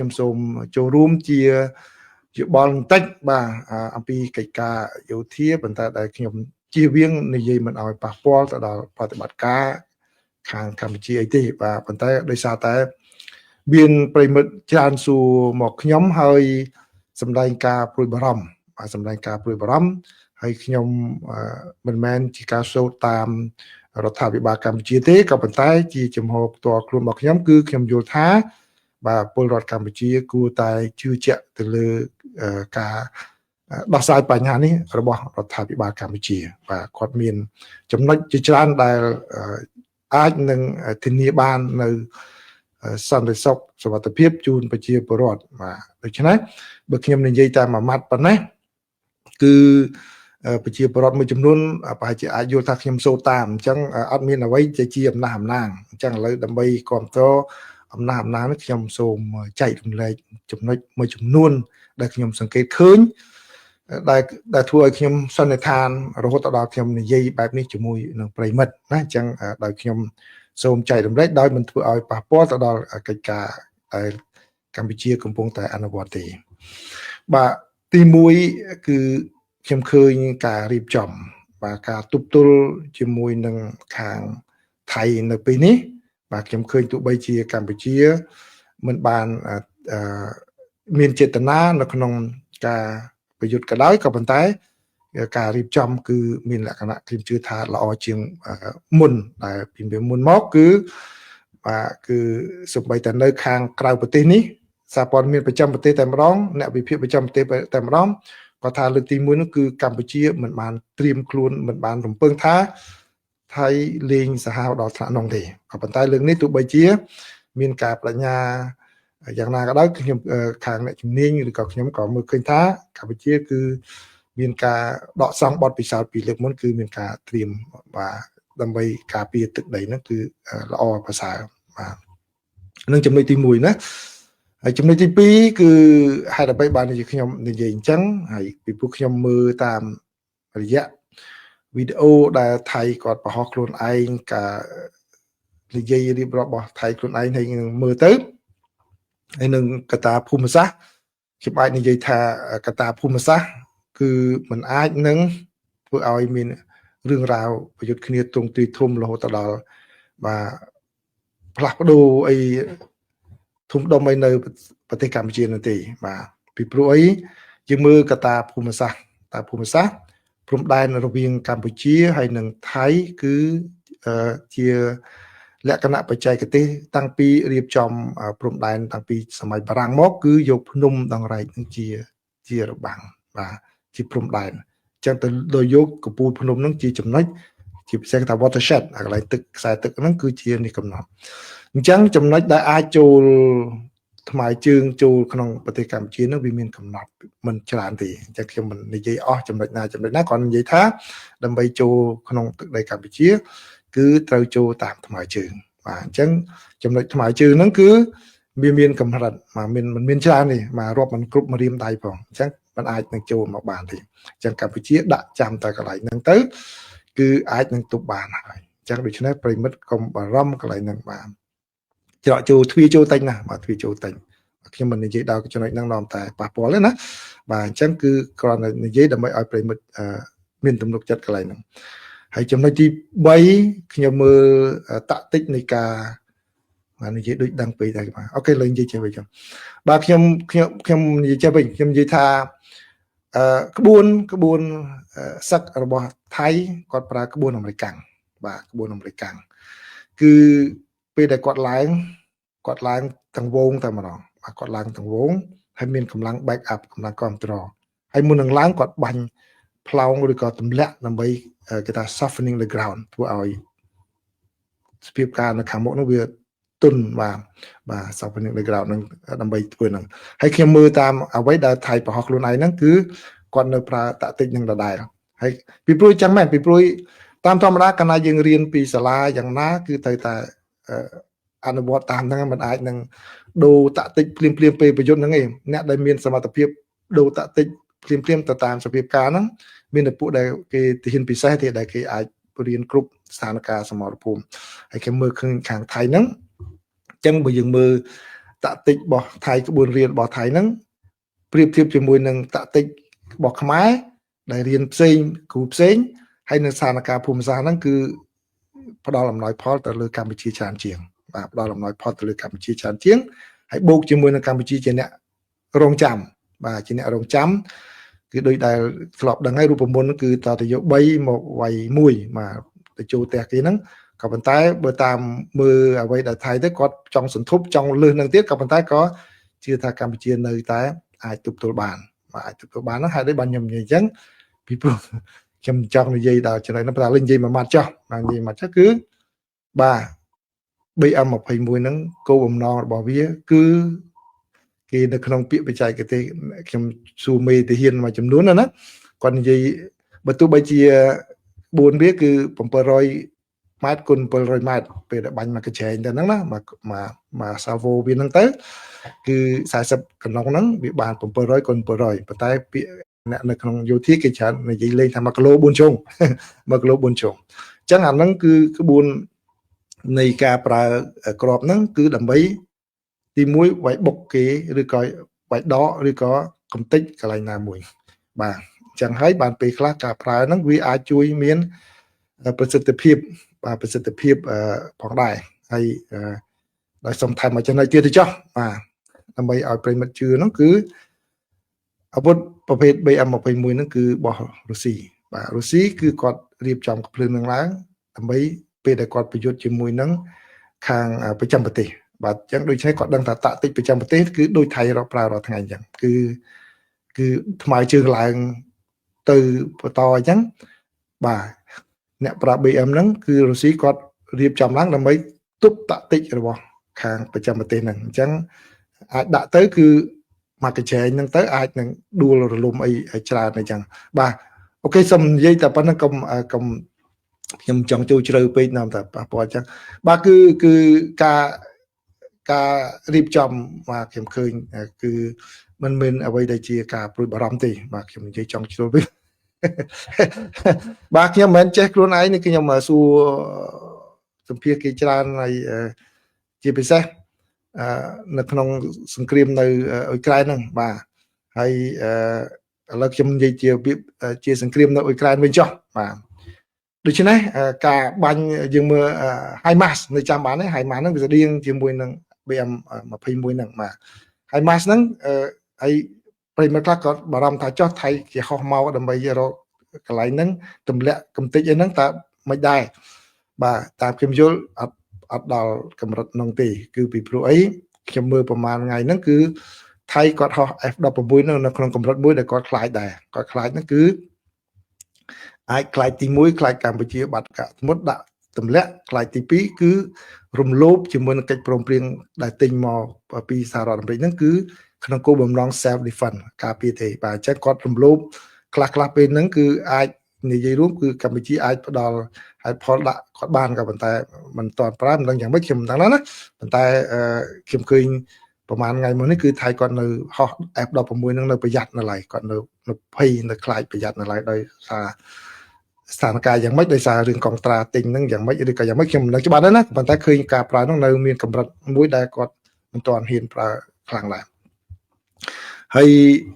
ខ្ញុំសូមចូលរួមជាយោបល់បន្តិចបាទអំពីកិច្ចការយោធាប៉ុន្តែដែលខ្ញុំជៀសវាងនិយាយមិនឲ្យប៉ះពាល់ទៅដល់ប្រតិបត្តិការខាងកម្ពុជាអីទេបាទប៉ុន្តែដោយសារតែមានប្រិមិត្តច្រើនសួរមកខ្ញុំហើយសម្ដែងការព្រួយបារម្ភបាទសម្ដែងការព្រួយបារម្ភហើយខ្ញុំមិនមែនជាការសូត្រតាមរដ្ឋាភិបាលកម្ពុជាទេក៏ប៉ុន្តែជាចំហផ្ទាល់ខ្លួនរបស់ខ្ញុំគឺខ្ញុំយល់ថាបាទពលរដ្ឋកម្ពុជាគួរតែជឿជាក់ទៅលើការដោះស្រាយបញ្ហានេះរបស់រដ្ឋាភិបាលកម្ពុជាបាទគាត់មានចំណុចជាច្រើនដែលអាចនឹងធានាបាននៅសន្តិសុខសុវត្ថិភាពជូនប្រជាពលរដ្ឋបាទដូច្នេះបើខ្ញុំនិយាយតែមួយម៉ាត់ប៉ុណ្ណេះគឺប្រជាពលរដ្ឋមួយចំនួនប្រហែលជាអាចយល់ថាខ្ញុំសូត្រតាមអញ្ចឹងអត់មានអ្វីជាអំណះអំណាងអញ្ចឹងឥឡូវដើម្បីគ្រប់គ្រងអំណះអំណាងនេះខ្ញុំសូមចែករំលែកចំណុចមួយចំនួនដែលខ្ញុំសង្កេតឃើញដែលដែលធ្វើឲ្យខ្ញុំសន្និដ្ឋានរហូតដល់ខ្ញុំនិយាយបែបនេះជាមួយនឹងប្រិមិត្តណាអញ្ចឹងដោយខ្ញុំសូមចែករំលែកដោយមិនធ្វើឲ្យប៉ះពាល់ទៅដល់កិច្ចការដែលកម្ពុជាកំពុងតែអនុវត្តទេបាទទី1គឺខ្ញុំឃើញការរៀបចំបាទការទប់ទល់ជាមួយនឹងខាងថៃនៅពេលនេះបាទខ្ញុំឃើញទោះបីជាកម្ពុជាមិនបានមានចេតនានៅក្នុងការប្រយុទ្ធក៏ដោយក៏ប៉ុន្តែការរៀបចំគឺមានលក្ខណៈខ្ញុំជឿថាល្អជាងមុនដែលពីមុនមកគឺបាទគឺសំបីតែនៅខាងក្រៅប្រទេសនេះសារព័ត៌មានប្រចាំប្រទេសតែម្ដងអ្នកវិភាគប្រចាំប្រទេសតែម្ដងគាត់ថាលើកទី1នោះគឺកម្ពុជាមិនបានត្រៀមខ្លួនមិនបានរំពឹងថាថៃលេងសាហាវដល់ថ្នាក់នោះទេក៏ប៉ុន្តែលើកនេះទោះបីជាមានការបញ្ញាយ៉ាងណាក៏ដោយខ្ញុំខាងអ្នកជំនាញឬក៏ខ្ញុំក៏មើលឃើញថាកម្ពុជាគឺមានការដកសង់បទពិសោធន៍ពីលើកមុនគឺមានការត្រៀមបាទដើម្បីការពារទឹកដីហ្នឹងគឺល្អប្រសើរបាទនឹងចំណុចទី1ណាហើយចំណុចទី2គឺហេតុអ្វីបានជាខ្ញុំនិយាយអញ្ចឹងហើយពីព្រោះខ្ញុំមើលតាមរយៈវីដេអូដែលថៃគាត់បង្ហោះខ្លួនឯងការនិយាយរៀបរាប់របស់ថៃខ្លួនឯងហើយនឹងមើលទៅហើយនឹងកត្តាភូមិសាស្ត្រខ្ញុំអាចនិយាយថាកត្តាភូមិសាស្ត្រគឺมันអាចនឹងធ្វើឲ្យមានរឿងរ៉ាវប្រយុទ្ធគ្នាទ្រង់ទ្រាយធំរហូតដល់បាទផ្លាស់ប្ដូរអីធំដុំអីនៅប្រទេសកម្ពុជានោះទេបាទពីព្រោះអីយើងមើលកត្តាភូមិសាស្ត្រតាភូមិសាស្ត្រព្រំដែនរវាងកម្ពុជាហើយនិងថៃគឺជាលក្ខណៈបច្ចេកទេសតាំងពីរៀបចំព្រំដែនតាំងពីសម័យបារាំងមកគឺយកភ្នំដងរែកនឹងជាជារបាំងបាទជាព្រំដែនអញ្ចឹងទៅដោយយកកំពូលភ្នំនឹងជាចំណុចជាពិសេសថា watershed អាកន្លែងទឹកខ្សែទឹកហ្នឹងគឺជានេះកំណត់អញ្ចឹងចំណុចដែលអាចចូលថ្មើរជើងចូលក្នុងប្រទេសកម្ពុជានឹងវាមានកំណត់មិនច្រើនទេអញ្ចឹងខ្ញុំមិននិយាយអស់ចំណុចណាចំណុចណាគ្រាន់និយាយថាដើម្បីចូលក្នុងទឹកដីកម្ពុជា គឺត្រូវចូលតាមថ្មើរជើងបាទអញ្ចឹងចំណុចថ្មើរជើងហ្នឹងគឺវាមានកម្រិតបាទមានមិនមានច្រើនទេបាទរាប់មិនគ្រប់ម្រាមដៃផងអញ្ចឹងมันអាចនឹងចូលមកបានទេអញ្ចឹងកម្ពុជាដាក់ចាំតែកន្លែងហ្នឹងទៅគឺអាចនឹងទប់បានហើយអញ្ចឹងដូច្នេះប្រិមិត្តកុំបារម្ភកន្លែងហ្នឹងបាទច្រកចូលទ្វារចូលតិចណាស់បាទទ្វារចូលតិចខ្ញុំមិននិយាយដល់ចំណុចហ្នឹងនាំតែប៉ះពាល់ទេណាបាទអញ្ចឹងគឺគ្រាន់តែនិយាយដើម្បីឲ្យប្រិមិត្តមានទំនុកចិត្តកន្លែងហ្នឹងហើយចំណុចទី3ខ្ញុំមើលតាក់ទិចនៃការបាទនិយាយដូចដឹងពេកដែរបាទ OK លើនិយាយចេះវិញចឹងបាទខ្ញុំខ្ញុំខ្ញុំនិយាយចេះវិញខ្ញុំនិយាយថាអឺក្បួនក្បួនសឹករបស់ថៃគាត់ប្រើក្បួនអាមេរិកាំងបាទក្បួនអាមេរិកាំងគឺពេលដែលគាត់ឡើងគាត់ឡើងទាំងវងតែម្ដងបាទគាត់ឡើងទាំងវងហើយមានកម្លាំង back up កម្លាំងគ្រប់គ្រងហើយមុននឹងឡើងគាត់បាញ់ផ្លោងឬក៏ទម្លាក់ដើម្បីគេថា softening the ground ធ្វើឲ្យសភាពការនៅខាងមុខនោះវាទន់បាទបាទ softening the ground នឹងដើម្បីធ្វើហ្នឹងហើយខ្ញុំមើលតាមអ្វីដែលថៃបង្ហោះខ្លួនឯងហ្នឹងគឺគាត់នៅប្រើតាក់ទិចនឹងដដែលហើយពីព្រោះចឹងមែនពីព្រោះតាមធម្មតាកាលណាយើងរៀនពីសាលាយ៉ាងណាគឺត្រូវតែអនុវត្តតាមហ្នឹងมันអាចនឹងដូរតាក់ទិចភ្លាមភ្លាមពេលប្រយុទ្ធហ្នឹងឯងអ្នកដែលមានសមត្ថភាពដូរតាក់ទិចភ្លាមភ្លាមទៅតាមសភាពការហ្នឹងមានតែពួកដែលគេទាហានពិសេសទេដែលគេអាចរៀនគ្រប់ស្ថានភាពសមរភូមិហើយគេមើលឃើញខាងថៃហ្នឹងអញ្ចឹងបើយើងមើល តាក់ទិចរបស់ថៃក្បួនរៀនរបស់ថៃហ្នឹងប្រៀបធៀបជាមួយនឹងតាក់ទិចរបស់ខ្មែរដែលរៀនផ្សេងគ្រូផ្សេងហើយនៅស្ថានភាពភូមិសាស្ត្រហ្នឹងគឺផ្ដល់អំណោយផលទៅលើកម្ពុជាច្រើនជាងបាទផ្ដល់អំណោយផលទៅលើកម្ពុជាច្រើនជាងហើយបូកជាមួយនឹងកម្ពុជាជាអ្នករងចាំបាទជាអ្នករងចាំគឺដូចដែលធ្លាប់ដឹងហើយរូបមន្តគឺតទៅយក3មកវាយ1បាទទៅចូលផ្ទះគេហ្នឹងក៏ប៉ុន្តែបើតាមមើលអ្វីដែលថៃទៅគាត់ចង់សន្ធប់ចង់លឺនឹងទៀតក៏ប៉ុន្តែក៏ជឿថាកម្ពុជានៅតែអាចទប់ទល់បានបាទអាចទប់ទល់បានហ្នឹងហើយដូចបានខ្ញុំនិយាយអញ្ចឹងពីព្រោះខ្ញុំចង់និយាយដល់ចំណុចហ្នឹងប៉ុន្តែលេងនិយាយមួយម៉ាត់ចុះបាទនិយាយមួយម៉ាត់ចុះគឺបាទ BM21 ហ្នឹងគោលបំណងរបស់វាគឺគេនៅក្នុងពាក្យបច្ចេកទេសខ្ញុំសួរមេទាហានមួយចំនួនណាគាត់និយាយបើទោះបីជា4វាគឺ700ម៉ែត្រគុណ700ម៉ែត្រពេលដែលបាញ់មកកញ្ច្រែងទៅហ្នឹងណាមកមកមក salvo វាហ្នឹងទៅគឺ40កន្លងហ្នឹងវាបាន700គុណ700ប៉ុន្តែពាក្យអ្នកនៅក្នុងយោធាគេច្រើននិយាយលេងថា1គីឡូ4ជ្រុង1គីឡូ4ជ្រុងអញ្ចឹងអាហ្នឹងគឺក្បួននៃការប្រើក្របហ្នឹងគឺដើម្បីទី1វាយបុកគេឬក៏វាយដកឬក៏កំទេចកន្លែងណាមួយបាទអញ្ចឹងហើយបានពេលខ្លះការប្រើហ្នឹងវាអាចជួយមានប្រសិទ្ធភាពបាទប្រសិទ្ធភាពផងដែរហើយដោយសុំថែមមួយចំណុចទៀតទៅចុះបាទដើម្បីឲ្យប្រិមិត្តជឿហ្នឹងគឺអាវុធប្រភេទ BM21 ហ្នឹងគឺរបស់រុស្ស៊ីបាទរុស្ស៊ីគឺគាត់រៀបចំកំភ្លើងនឹងឡើងដើម្បីពេលដែលគាត់ប្រយុទ្ធជាមួយនឹងខាងប្រចាំប្រទេសបាទអញ្ចឹងដូច្នេះគាត់ដឹងថាតាក់ទិចប្រចាំប្រទេសគឺដូចថៃរកប្រើរាល់ថ្ងៃអញ្ចឹងគឺគឺថ្មើរជើងឡើងទៅបន្តអញ្ចឹងបាទអ្នកប្រើ BM ហ្នឹងគឺរុស្ស៊ីគាត់រៀបចំឡើងដើម្បីទប់តាក់ទិចរបស់ខាងប្រចាំប្រទេសហ្នឹងអញ្ចឹងអាចដាក់ទៅគឺមកកញ្ចែងហ្នឹងទៅអាចនឹងដួលរលំអីច្រើនអញ្ចឹងបាទ OK សូមនិយាយតែប៉ុណ្្នឹងកុំកុំខ្ញុំចង់ចូលជ្រៅពេកណាស់តែប៉ះពាល់អញ្ចឹងបាទគឺគឺការការរៀបចំបាទខ្ញុំឃើញគឺមិនមែនអ្វីដែលជាការព្រួយបារម្ភទេបាទខ្ញុំនិយាយចង់ជ្រុលវិញបាទខ្ញុំមិនមែនចេះខ្លួនឯងនេះខ្ញុំសួរសម្ភារគេច្រើនហើយជាពិសេសនៅក្នុងសង្គ្រាមនៅអ៊ុយក្រែនហ្នឹងបាទហើយឥឡូវខ្ញុំនិយាយជាជាសង្គ្រាមនៅអ៊ុយក្រែនវិញចុះបាទដូច្នេះការបាញ់យើងមើល HIMARS នៅចាំបានទេ HIMARS ហ្នឹងវាស្តៀងជាមួយនឹង BM 21ហ្នឹងបាទ HIMARS ហ្នឹងហើយប្រិមត្តខ្លះក៏បារម្ភថាចុះថៃគេហោះមកដើម្បីរកកន្លែងហ្នឹងទម្លាក់កំទេចអីហ្នឹងតើមិនដែរបាទតាមខ្ញុំយល់អត់អត់ដល់កម្រិតនោះទេគឺពីព្រោះអីខ្ញុំមើលប្រហែលថ្ងៃហ្នឹងគឺថៃគាត់ហោះ F16 នៅក្នុងកម្រិតមួយដែលគាត់ខ្លាចដែរគាត់ខ្លាចហ្នឹងគឺអាចខ្លាចទី1ខ្លាចកម្ពុជាបាត់កាក់ធ្មុតដាក់ទម្លាក់ខ្លាចទី2គឺរំលោភជាមួយនឹងកិច្ចព្រមព្រៀងដែលទិញមកពីសហរដ្ឋអាមេរិកហ្នឹងគឺក្នុងគោលបំណង self defense ការពារទេបាទអញ្ចឹងគាត់រំលោភខ្លះខ្លះពេលហ្នឹងគឺអាចនិយាយរួមគឺកម្ពុជាអាចផ្ដល់ហេតុផលដាក់គាត់បានក៏ប៉ុន្តែមិនទាន់ប្រើមិនដឹងយ៉ាងម៉េចខ្ញុំមិនដឹងណាប៉ុន្តែខ្ញុំឃើញប្រហែលថ្ងៃមុននេះគឺថៃគាត់នៅហោះ F16 ហ្នឹងនៅប្រយ័ត្ននៅឡើយគាត់នៅនៅភ័យនៅខ្លាចប្រយ័ត្ននៅឡើយដោយសារស្ថានភាពយ៉ាងម៉េចដោយសាររឿងកងត្រាទិញហ្នឹងយ៉ាងម៉េចឬក៏យ៉ាងម៉េចខ្ញុំមិនដឹងច្បាស់ដែរណាប៉ុន្តែឃើញការប្រើហ្នឹងនៅមានកម្រិតមួយដែលគាត់មិនទាន់ហ៊ានប្រើខ្លាំងដែរហើយ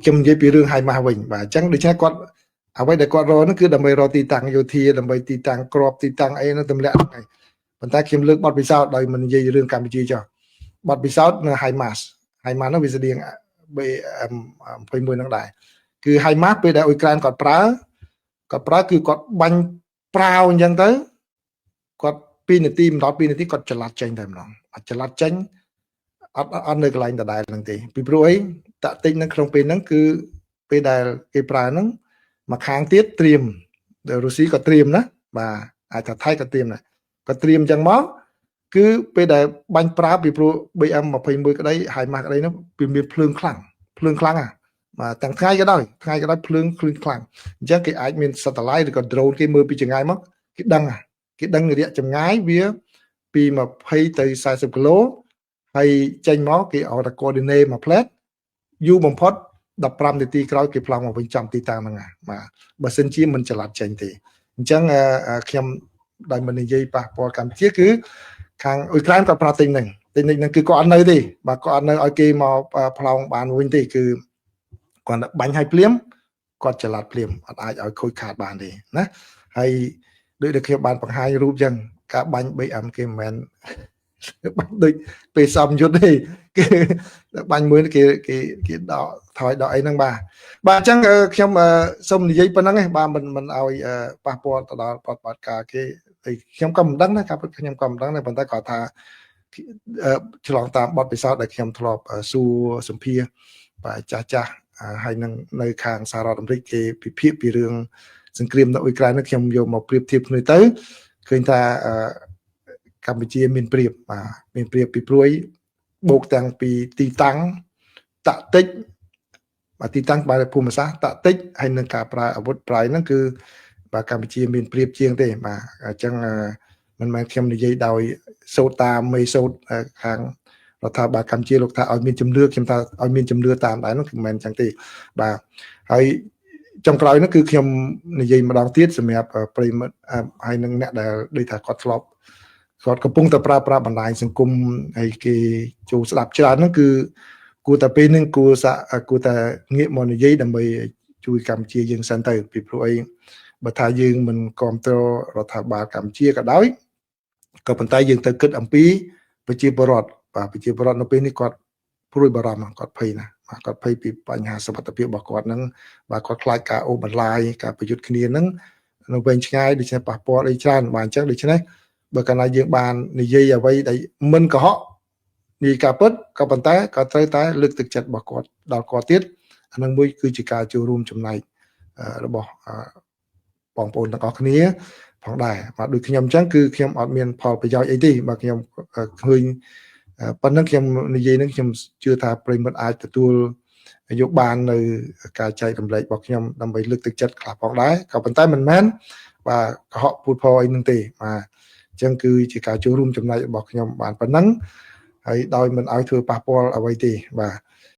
ខ្ញុំនិយាយពីរឿង HIMARS វិញបាទអញ្ចឹងដូច្នេះគាត់អ្វីដែលគាត់រកហ្នឹងគឺដើម្បីរកទីតាំងយោធាដើម្បីទីតាំងក្របទីតាំងអីហ្នឹងទម្លាក់ហ្នឹងហើយប៉ុន្តែខ្ញុំលើកបទពិសោធន៍ដោយមិននិយាយរឿងកម្ពុជាចុះបទពិសោធន៍នៅ HIMARS HIMARS ហ្នឹងវាស្តៀង BM 21ហ្នឹងដែរគឺ HIMARS ពេលដែលអ៊ុយក្រែនគាត់ប្រើគាត់ប្រើគឺគាត់បាញ់ប្រាវអញ្ចឹងទៅគាត់2នាទីមិនដល់2នាទីគាត់ចល័តចេញតែម្ដងអត់ចល័តចេញអត់អត់នៅកន្លែងដដែលហ្នឹងទេពីព្រោះអីតាក់ទិចនៅក្នុងពេលហ្នឹងគឺពេលដែលគេប្រើហ្នឹងមកខាងទៀតត្រៀមរុស្ស៊ីក៏ត្រៀមណាបាទអាចថាថៃក៏ត្រៀមដែរក៏ត្រៀមអញ្ចឹងមកគឺពេលដែលបាញ់ប្រើពីព្រោះ BM 21ក្តី HIMARS ក្តីនោះវាមានភ្លើងខ្លាំងភ្លើងខ្លាំងហ่ะបាទទាំងថ្ងៃក៏ដោយថ្ងៃក៏ដោយភ្លើងភ្លើងខ្លាំងអញ្ចឹងគេអាចមាន satellite ឬក៏ drone គេមើលពីចម្ងាយមកគេដឹងគេដឹងរយៈចម្ងាយវាពី20ទៅ40គីឡូហើយចេញមកគេឲ្យតែ coordinate មួយផ្លែតយូរបំផុត15នាទីក្រោយគេប្លង់មកវិញចំទីតាំងហ្នឹងបាទបើសិនជាមិនចល័តចេញទេអញ្ចឹងខ្ញុំដោយមិននិយាយប៉ះពាល់កម្ពុជាគឺខាងអ៊ុយក្រែនគាត់ប្រើទិញហ្នឹង តិចហ្នឹងគឺគាត់អត់នៅទេបាទគាត់អត់នៅឲ្យគេមកផ្លោងបានវិញទេគឺគាត់បាញ់ឲ្យភ្លាមគាត់ចល័តភ្លាមអត់អាចឲ្យខូចខាតបានទេណាហើយដូចដែលខ្ញុំបានបង្ហាញរូបចឹងការបាញ់ BM គេមិនមែនបាញ់ដូចពេលសំយុទ្ធទេគេបាញ់មួយគេគេគេដកថយដកអីហ្នឹងបាទបាទអញ្ចឹងខ្ញុំសូមនិយាយប៉ុណ្្នឹងឯងបាទមិនមិនឲ្យប៉ះពាល់ទៅដល់ប្រតិបត្តិការគេខ្ញុំក៏មិនដឹងដែរការពិតខ្ញុំក៏មិនដឹងដែរប៉ុន្តែគាត់ថាឆ្លងតាមបទពិសោធន៍ដែលខ្ញុំធ្លាប់សួរសម្ភារបាទចាស់ចាស់ហើយនឹងនៅខាងសហរដ្ឋអាមេរិកគេពិភាក្សាពីរឿងសង្គ្រាមនៅអ៊ុយក្រែននេះខ្ញុំយកមកប្រៀបធៀបគ្នាទៅឃើញថាកម្ពុជាមានប្រៀបបាទមានប្រៀបពីព្រួយបូកទាំងពីទីតាំងតាក់ទិចបាទទីតាំងបែបភូមិសាស្ត្រតាក់ទិចហើយនឹងការប្រើអាវុធប្រៃហ្នឹងគឺបាទកម្ពុជាមានប្រៀបជាងទេបាទអញ្ចឹងមិនមែនខ្ញុំនិយាយដោយសូត្រតាមមេសូត្រខាងរដ្ឋាភិបាលកម្ពុជាលោកថាឲ្យមានជំនឿខ្ញុំថាឲ្យមានជំនឿតាមដែរនោះគឺមិនមែនអញ្ចឹងទេបាទហើយចុងក្រោយនោះគឺខ្ញុំនិយាយម្ដងទៀតសម្រាប់ប្រិយមិត្តហើយនឹងអ្នកដែលដូចថាគាត់ធ្លាប់គាត់កំពុងតែប្រើប្រាស់បណ្ដាញសង្គមហើយគេចូលស្ដាប់ច្រើនហ្នឹងគឺគួរតែពេលហ្នឹងគួរសាគួរតែងាកមកនិយាយដើម្បីជួយកម្ពុជាយើងសិនទៅពីព្រោះអីបើថាយើងមិនគ្រប់គ្រងរដ្ឋាភិបាលកម្ពុជាក៏ដោយក៏ប៉ុន្តែយើងទៅគិតអំពីប្រជាពលរដ្ឋបាទប្រជាពលរដ្ឋនៅពេលនេះគាត់ព្រួយបារម្ភគាត់ភ័យណាស់បាទគាត់ភ័យពីបញ្ហាសុវត្ថិភាពរបស់គាត់ហ្នឹងបាទគាត់ខ្លាចការអូសបន្លាយការប្រយុទ្ធគ្នាហ្នឹងនៅវែងឆ្ងាយដូច្នេះប៉ះពាល់អីច្រើនបាទអញ្ចឹងដូច្នេះបើកាលណាយើងបាននិយាយអ្វីដែលមិនកុហកនិយាយការពិតក៏ប៉ុន្តែក៏ត្រូវតែលើកទឹកចិត្តរបស់គាត់ដល់គាត់ទៀតអានឹងមួយគឺជាការចូលរួមចំណែករបស់បងប្អូនទាំងអស់គ្នាផងដែរបាទដូចខ្ញុំអញ្ចឹងគឺខ្ញុំអត់មានផលប្រយោជន៍អីទេបាទខ្ញុំឃើញប៉ុណ្ណឹងខ្ញុំនិយាយនឹងខ្ញុំជឿថាប្រិយមិត្តអាចទទួលយកបាននៅការចែករំលែករបស់ខ្ញុំដើម្បីលើកទឹកចិត្តខ្លះផងដែរក៏ប៉ុន្តែមិនមែនបាទកុហកពូតផអីនឹងទេបាទអញ្ចឹងគឺជាការចូលរួមចំណែករបស់ខ្ញុំបានប៉ុណ្ណឹងហើយដោយមិនឲ្យធ្វើប៉ះពាល់អ្វីទេបាទ។